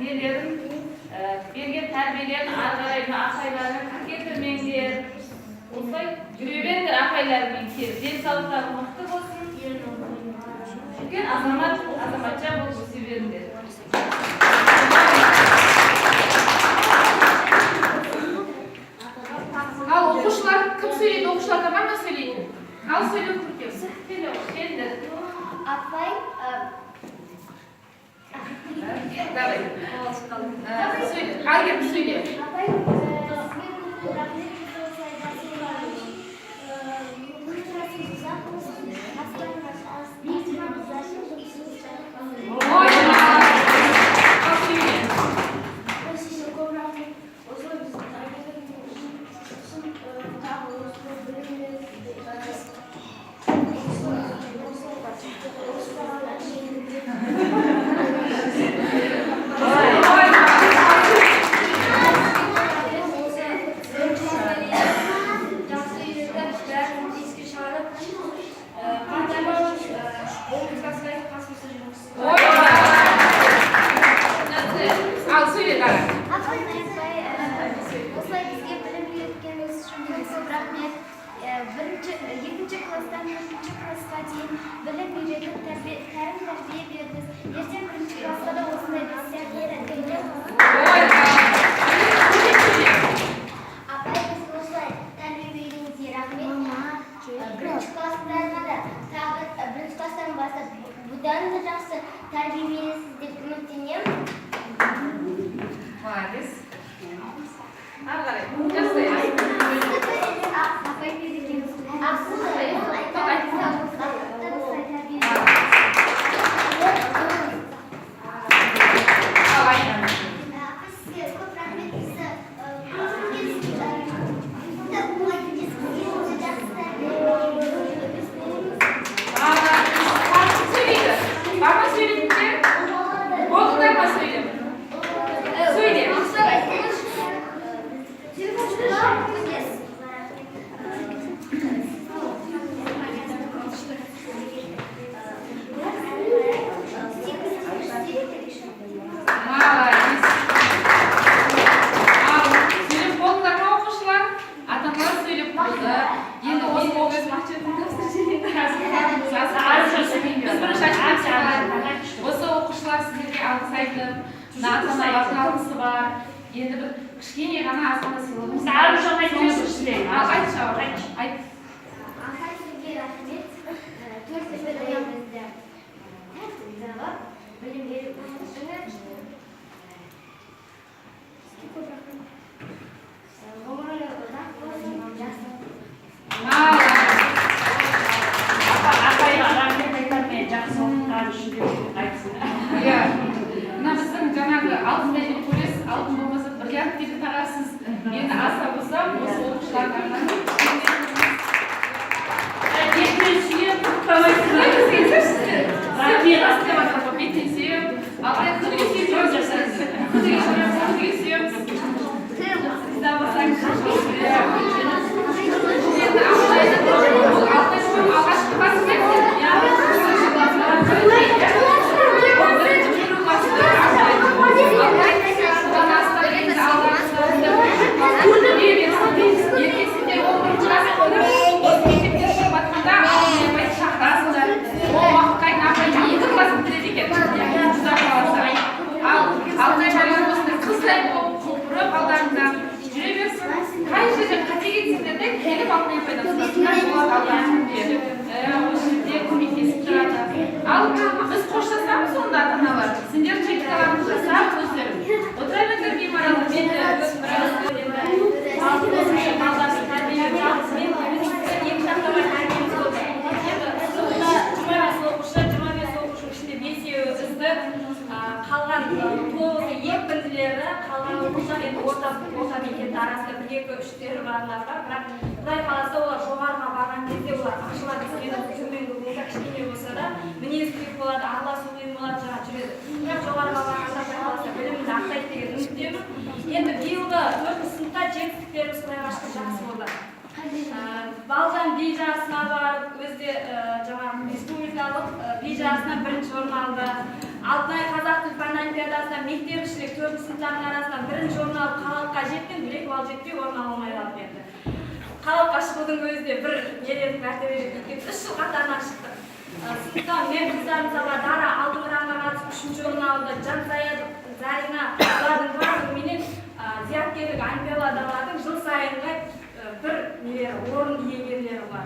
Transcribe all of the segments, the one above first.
нелерін, берген тәрбиелерін ары қарай мына апайларыңа кір келтірмеңдер. Осылай жүре беріңдер апайларыңмен келіп. Денсаулықтарың мықты болсын. Үлкен азамат, азаматша болып өсе беріңдер. Ал, оқушылар, кім сөйлейді? Оқушыларда бар ма сөйлейтін? Ал, сөйлеу, Көркем. Келіңдер. Апай, Давай. Сөйле, Әйгерім, сөйле. Апай, сізге көп көп рахмет, бізді осылай жақсы үшін. Өмір жасыңыз ұзақ болсын, аспанымыз ашық, жұлдызыңыз жарық болсын. Ой, ал, сөйле. Сізге көп рахмет. Осылай бізді тәрбиелегеніңіз үшін, тағы осылай білім беріп, осылай ұрыспаған әшейін. Ой. Осы бірінші классқа дейін жақсы үйретіп, бәрін еске шығарып, қартаймай, 11 классқа дейін қасымызда жүріңіз. Ой. Ал, сөйле, Дара. Апай, осылай бізге білім үйреткеніңіз үшін көп көп рахмет. Бірінші, екінші класстан төртінші классқа дейін білім үйретіп, тәлім тәрбие бердіңіз. Ертең бірінші классқа да осындай біз сияқты тәрбие. Ой, сөйле. Апай, бізге осылай тәрбие бергеніңізге рахмет. Бірінші класстарға да тағы бірінші класстан бастап бұдан да жақсы тәрбие бересіз деп үміттенемін. Молодец. Ары қарай. Жақсы. Апай, берекеңіз. Ақылы, осылай тәрбие. Ал, Айна. Апай, сізге көп рахмет, бізді күнге жақсы тәрбие. Кім сөйлейді? Бар ма сөйлейтіндер? Болдыңдар ма сөйлеп? Сөйле. Молодец. Ал, сөйлеп болдыңдар ма, оқушылар? Ата аналар сөйлеп болды. Енді осы біз бірінші айтып. Осы оқушылар сіздерге алғыс айтып, мына ата аналардың алғысы бар. Енді бір кішкене ғана, аз ғана сыйлығымыз бар. Аружан, айтыңызшы. Ал, айтшы, айт. Апай, сізге рахмет. Төртінші бізді тәртіпті қылып, білім беріп өстіңіз. Сізге көп рахмет. Ғұмырыңыз ұзақ болсын, жақсы. Молодец. Апайға рахмет айтамын мен, жақсы оқытқаны үшін деп айтсын. Иә, мына біздің жаңағы алтындай деп көресіз, алтын болмаса, бриллиант деп тағасыз. Енді аз да болса осы оқушылардың атынан. Бетінен сүйіп, құттықтамайсыз ба? Рахмет деп жатыр ғой, бетінен сүйіп. Ал күніге сүйіп жүресіз, күніге жүреміз, күніге сүйеміз. Риза болсаңыз. Енді бұл Алтынай, алғашқы класс емес, иә, ол бірінші бітіру классы. Алтынай, одан астам енді алдарыңызда жүре берсін. Ертең сендер 11-класс бітіріп, осы мектептен шығып жатқанда Алтынай апайды шақырасыңдар. Ол уақытқа дейін апай екі класс бітіреді екен, Құдай қаласа. Ал Алтынай апайлар осындай қыздай болып құлпырып алдарыңда жүре берсін. Қай жерде қате кетсеңдер де, келіп Алтынай апайдан сұрасыңдар болады, алдарыңда осы жерде көмектесіп тұрады. Ал біз қоштасамыз онда, ата аналар. Сендер чекаларыңды жасап, өздерің отыра беріңдер беймарал. Мен Балдардың тәрбиелеу жалғыз мен емес, екі жақтама тәрбиеміз болды. Енді сыныпта 25 оқушы, 25 оқушының ішінде бесеуі үздік, қалған тоғызы екпінділері, қалған оқушылар енді орта мектепті, арасында бір, екі, үштері барлар бар. Бірақ Құдай қаласа, олар жоғарыға барған кезде олар ашылады. Өйткені төменгі болса, кішкене болса да, мінез күйік болады, араласу қиын болады, жаңа жүреді. Бірақ жоғарыға барғанда, Құдай қаласа, білімімді ақтайды деген үміттемін. Енді биылғы төртінші сыныпта жетістіктеріміз, Құдайға шүкір, жақсы болды. Балжан би жарысына барып, өзі де жаңағы республикалық би жарысынан бірінші орын алды. Алтынай қазақ тіл пән олимпиадасында мектепішілік төртінші сыныптардың арасынан бірінші орын алып, қалалыққа жеттім. 1-2 балл жетпей, орын ала алмай қалдым. Енді қалалыққа шығудың өзі де бір ерек мәртебе еді, өйткені 3 жыл қатарынан шықтық. Сыныпта мен қыздар, мысалға, Дара алдыңғы раңға қатысып, үшінші орын алды, Жансая, Зарина, бұлардың барлығы менен зияткерлік олимпиадалардың жыл сайынғы бір нелері, орын иегерлері бар.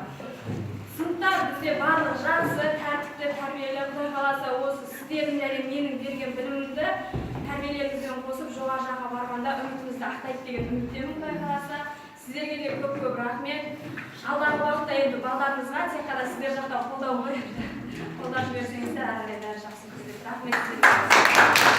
Сыныпта бізде барлығы жақсы, тәртіпті, тәрбиелі. Құдай қаласа, осы сіздердің және менің берген білімімді тәрбиелеріңізбен қосып, жоғары жаққа барғанда үмітімізді ақтайды деген үміттемін, Құдай қаласа. Сіздерге де көп көп рахмет. Алдағы уақытта енді балдарыңызға тек қана сіздер жақтан қолдау ғой енді, қолдап жіберсеңіздер, ары қарай бәрі жақсы өтеді. Рахмет сіздерге.